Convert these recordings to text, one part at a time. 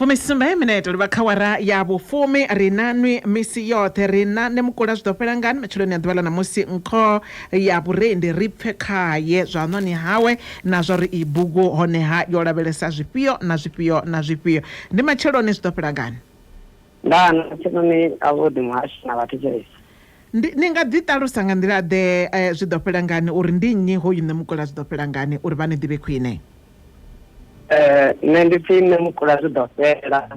Fumisumbe minete livha kha wara ya vhufumi. Ri na nwi misi yoṱhe, ri na Nemukula zwi ḓo fhela ngani matsheloni a ḓuvha ḽa ṋamusi. Nkho ya vhurendi ri pfe khaye zwa ṋoni hawe na zwa uri iyi bugu honeha yo lavhelesa zwifhio na zwifhio na zwifhio. Ndi matsheloni, zwi ḓo fhela ngani? Ndaa, matsheloni avhuḓi muhashi na vhathetshelesi. Ndi, ni nga ḓi ṱalusa nga nḓila ḓe zwi ḓo fhela ngani uri ndi nnyi hoyu Ṋemukula zwi ḓo fhela ngani uri vha ni ḓivhe khwine? Nṋe ndi pfi Ṋemukula zwi ḓo fhela.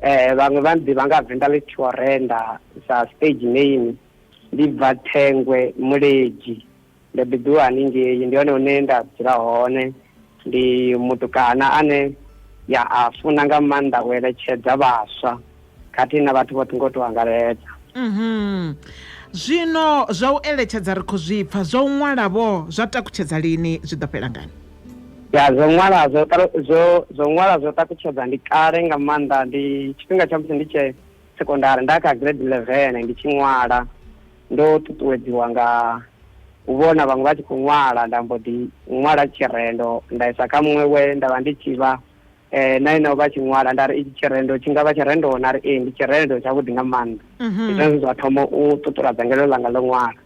Vhaṅwe vha nḓivha nga Venḓa ḽi tshi renda sa stage name. Ndi bva Thengwe Muledzhi, ndo bebiwa haningei, ndi hone hune nda dzula hone. Ndi mutukana ane ya a funa nga maanḓa u eletshedza vhaswa khathihi na vhathu vhoṱhe ngo tou angaredza. Mhm. Zwino zwa u eletshedza ri khou zwi pfa, zwa u ṅwala vho zwa takutshedza lini, zwi ḓo fhela ngani? Ya zwo ṅwala zwo zwo zwo ṅwala zwo takutshedza ndi kale nga maanḓa, ndi tshifhinga tsha musi ndi tshe sekondari nda kha grade 11 ndi tshi ṅwala, ndo ṱuṱuwedziwa nga u vhona vhaṅwe vha tshi khou ṅwala, nda mbo ḓi ṅwala tshirendo nda isa kha muṅwe we nda vha ndi tshi vha na ene o vha tshi ṅwala, nda ri itshi tshirendo tshi nga vha tshirendo na ri ee ndi tshirendo tshavhuḓi nga maanḓa. Ndi zwone zwe zwa thoma u ṱuṱula dzangalelo ḽanga ḽo ṅwala.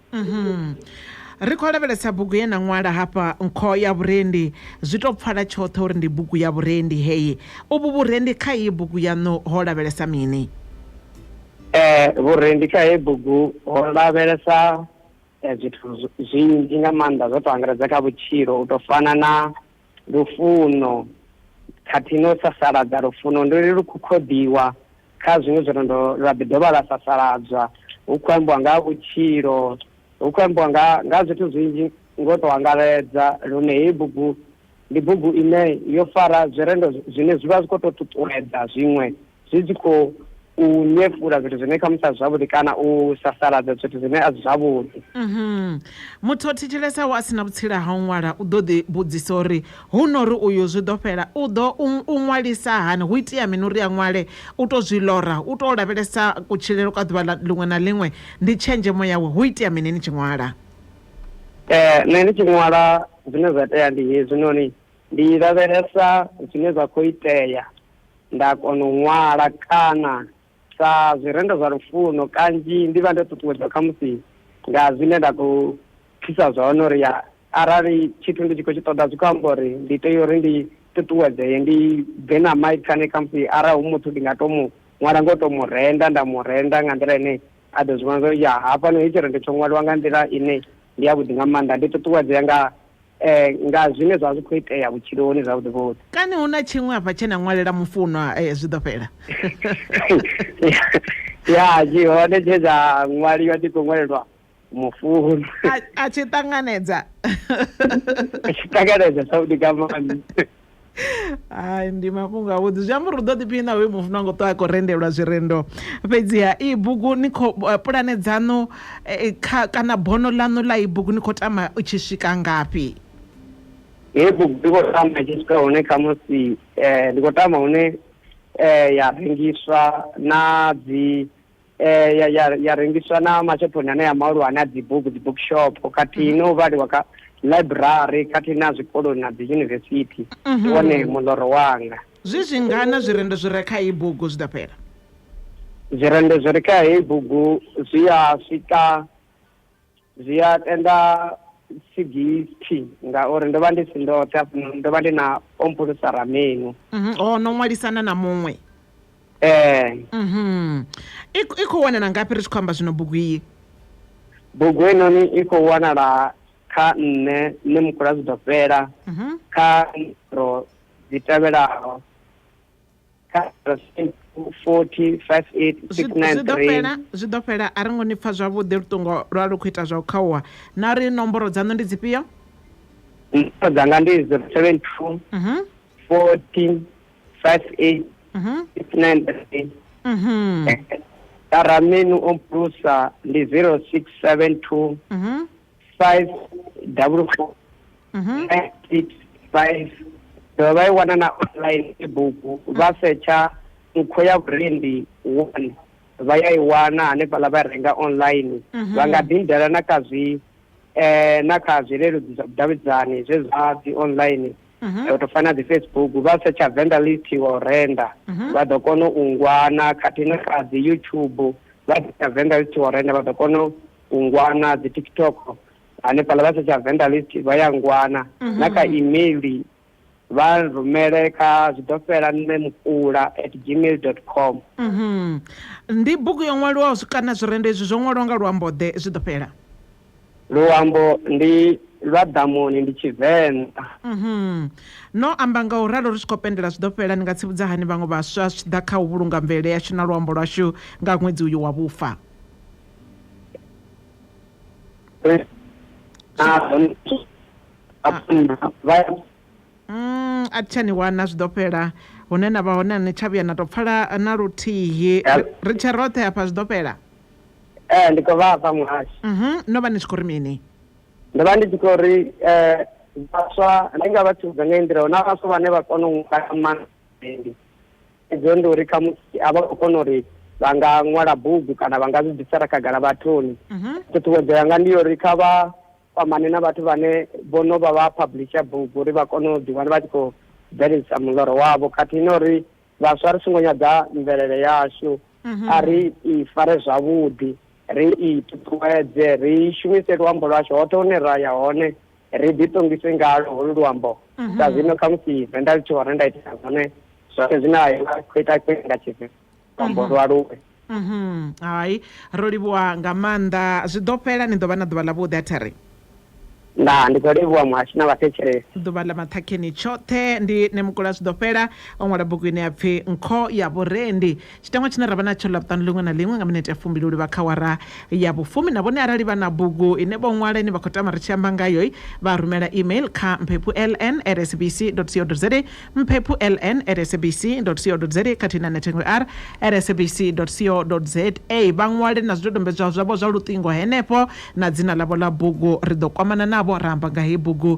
Ri khou lavhelesa bugu ye na ṅwala hafha, Nkho ya Vhurendi. Zwi tou pfala tshoṱhe uri ndi bugu ya vhurendi heyi. Uvhu vhurendi kha iyi bugu yaṋu ho lavhelesa mini? Vhurendi kha heyi bugu ho lavhelesa zwithu zwinzhi nga maanḓa zwo tou angaredza kha vhutshilo, u tou fana na lufuno khathihi na u sasaladza lufuno. Ndi lu khou khoḓiwa kha zwiṅwe zwirendo lwa ḓi dovha lwa sasaladzwa. Hu khou ambiwa nga ha vhutshilo, hu khou ambiwa nga nga zwithu zwinzhi ngo tou angaredza, lune heyi bugu ndi bugu ine yo fara zwirendo zwine zwi vha zwi khou tou ṱuṱuwedza zwiṅwe zwi tshi khou u nyefula zwithu zwine khamusi a si zwavhuḓi kana u sasaladza zwithu zwine a si zwavhuḓi. Muthu o thetshelesaho a si na vhutsila ha u ṅwala u ḓo ḓi vhudzisa uri, Hu no ri uyu zwi ḓo fhela, u ḓo u ṅwalisa hani? Hu itea mini uri a ṅwale? U tou zwi lora? U tou lavhelesa kutshilele kwa ḓuvha ḽiṅwe na ḽiṅwe? Ndi tshenzhemo yawe? Hu itea mini ni tshi ṅwala? Nṋe ndi tshi ṅwala zwine zwa itea ndi hezwinoni, ndi lavhelesa zwine zwa khou itea nda kona u ṅwala, kana sa zwirendo zwa lufuno kanzhi ndi vha ndo ṱuṱuwedzwa khamusi nga zwine nda khou pfisa zwone, uri ya arali tshithu ndi tshi khou tshi ṱoḓa zwi khou amba uri ndi tea uri ndi ṱuṱuwedzee, ndi bve na maipfi ane khamusi arali hu muthu ndi nga to mu ṅwala ngo to mu renda, nda mu renda nga nḓila ine a ḓo zwi vhona uri ya hafhanoni hetshi tshirendo tsho ṅwaliwa nga nḓila ine ndi ya vhuḓi nga maanḓa. Ndi ṱuṱuwedzea nga nga zwine zwa zwi khou itea vhutshiloni zwavhuḓi vhuḓi. Kani hu na tshiṅwe hafha tshe na ṅwalela mufunwa zwi ḓo fhela? Ya tshi hone tshe tsha ṅwaliwa tshi khou ṅwalelwa mufunwa. A tshi ṱanganedza? A tshi ṱanganedza zwavhuḓi nga maanḓa. Hai, ndi mafhungo avhuḓi. Zwi amba uri u ḓo ḓiphina hoyu mufunwa ngo ṱwa a khou rendelwa zwirendo. Fhedziha iyi bugu ni khou pulane dzaṋu kha kana bono ḽaṋu ḽa iyi bugu ni khou tama u tshi swika ngafhi? Heyi bugu ndi khou tama i tshi swika hune khamusi ndi khou tama hune ya rengiswa na dzi ya ya ya rengiswa na mashophoni anea mahulwane a dzi bugu dzi bookshop, khathihi no u vhaliwa kha library, khathihi na zwikoloni na dzi yunivesithi. Ndi wone muloro wanga. Zwi zwingana zwirendo zwi re kha iyi bugu zwi ḓo fhela? Zwirendo zwi re kha heyi bugu zwi a swika, zwi a tenda 60, ngauri ndo vha ndi si ndoṱhe hafhanoni, ndo vha ndi na Omphulusa Ramenu. O no ṅwalisana na muṅwe. Ee. I khou wanala ngafhi ri tshi khou amba zwino bugu iyi? Bugu heinoni i khou wanala kha nṋe, nṋe Mukula zwi ḓo fhela, kha nomboro dzi tevhelaho, kha 40 58 Zwi zwi ḓo 693. fhela, zwi ḓo fhela a ri ngo ni pfa zwavhuḓi, luṱingo lwa lu khou ita zwa u khauwa. Na uri nomboro dzaṋu ndi dzifhio? Nomboro dzanga ndi 072 40 58 693. Ya Ramenu Ompulusa ndi 0672 5 double 4 9 6 5. Dovha vha i wana na online bugu, vha setsha Nkho ya Vhurendi 1 vha ya i wana hanefhaḽa, vha renga online. Vha nga ḓi nndela na kha zwi na kha zwileludzi zwa vhudavhidzani zwe zwa dzi online. U tou fana na dzi Facebook vha setsha Venḓa List wa u renda vha ḓo kona u ngwana, khathihi na kha dzi YouTube vha setsha Venḓa List wa u renda vha ḓo kona u ngwana, dzi TikTok hanefhaḽa vha setsha Venḓa List vha ya ngwana, na kha email vha rumele kha zwi ḓo fhela nṋe mukula at gmail dot com. Ndi bugu yo ṅwaliwaho kana zwirendo izwi zwo ṅwaliwa nga luambo ḓe zwi ḓo fhela? Luambo ndi lwa ḓamuni, ndi Tshivenḓa. No amba nga u ralo ri tshi khou pendela zwi ḓo fhela, ni nga tsivhudza hani vhaṅwe vhaswa zwi tshi ḓa kha u vhulunga mvelele yashu na luambo lwashu nga ṅwedzi uyu wa vhufa? A thi tsha ni wana, zwi ḓo fhela. Hune na vha hone a ni tsha vhuya na tou pfala na luthihi. Ri tshe roṱhe hafha zwi ḓo fhela. Ee, ndi khou vha fha muhashi. No vha ni tshi khou ri mini? Ndo vha ndi tshi khou ri vhaswa ndi nga vha tsivhudza nga heyi nḓila, hu na vhaswa vhane vha kona u ṅwala nga maanḓa Thaidzo ndi uri khamusi a vha khou kona uri vha nga ṅwala bugu kana vha nga zwi bvisela khagala vhathuni. Ṱhuṱhuwedzo yanga ndi ya uri kha vha kwamane na vhathu vhane vho no vha vha publisher bugu uri vha kone u ḓiwana vha tshi khou bveledzisa muloro wavho, khathihi na uri vhaswa ri songo nyadza mvelele yashu, a ri i fare zwavhuḓi, ri i ṱuṱuwedze, ri shumise luambo lwashu hoṱhe hune ra ya hone, ri ḓiṱongise ngalo holu luambo. Sa zwino khamusi Venḓa li tshi hone nda ita zwone zwoṱhe zwine a vha khou ita nga Tshivenḓa, luambo lu aluwe. Hai, ro livhuwa nga maanḓa, zwi ḓo fhela, ni ḓo vha na ḓuvha ḽavhuḓi a thari. Ndaa, ndi khou livhuwa muhashi na vhathetshelesi. Ḓuvha ḽa maṱhakheni tshoṱhe ndi Nemukula zwi ḓo fhela o ṅwala bugu ine ya pfi Nkho ya Vhurendi. Tshiteṅwa tshine ra vha natsho Ḽavhuṱanu ḽiṅwe na ḽiṅwe nga minete ya fumbili u livha kha awara ya vhufumi. Na vhone arali vha na bugu ine vho ṅwala ine vha khou tama ri tshi amba ngayo, vha rumela email kha mphephu ln at sabc co za, mphephu ln at sabc co za khathihi na nethengwe r at sabc co za. Vha ṅwale na zwidodombedzwa zwavho zwa luṱingo henefho na dzina ḽavho ḽa bugu. Ri ḓo kwamana navho ra amba nga heyi bugu.